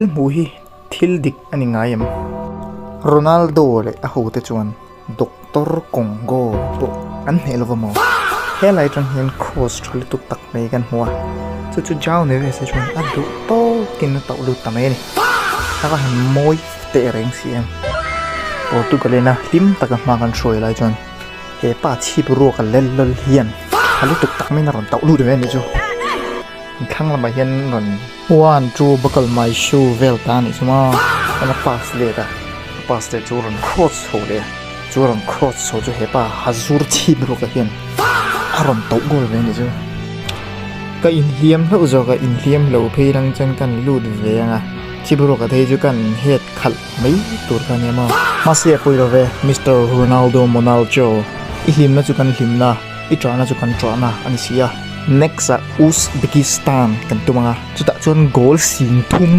Thil hmuh hi thil dik a ni ngai em? Ronaldo leh a hote chuan Doctor Congo pawh an hneh lo va maw? Helai atang hian cross tha lutuk tak mai kan hmu a, chu chu João Neves a chuan a duh tawkin a tauh lut ta mai a ni. A va han mawi teh reng si em? Portugal ina hlim taka hma kan hruai lai chuan he pa chhip ruak a lel lawl hian tha lutuk tak maiin a rawn tauh lut ve a nih chu. Thlang lamah hian rawn one two buckle my shoe vel ta anih chu maw chuan a pass let a a pass let chu rawn cross chho leh a chu rawn cross chho chu hepa hazur chhip rawk ah hian a rawn tauh goal ve anih chu ka inhliam hlauh zawk a inhliam lo phei lang chuan kan lut ve ang a chhip rawk ah te hi chu kan head khalh mai tur kha ania maw mahse a pawi lo ve Mister Ronaldo Monalcho i hlimna chu kan hlimna i ṭahna chu kan ṭahna a ni si a. Next ah Uzbekistan kan tum ang a, chutah chuan goal 30.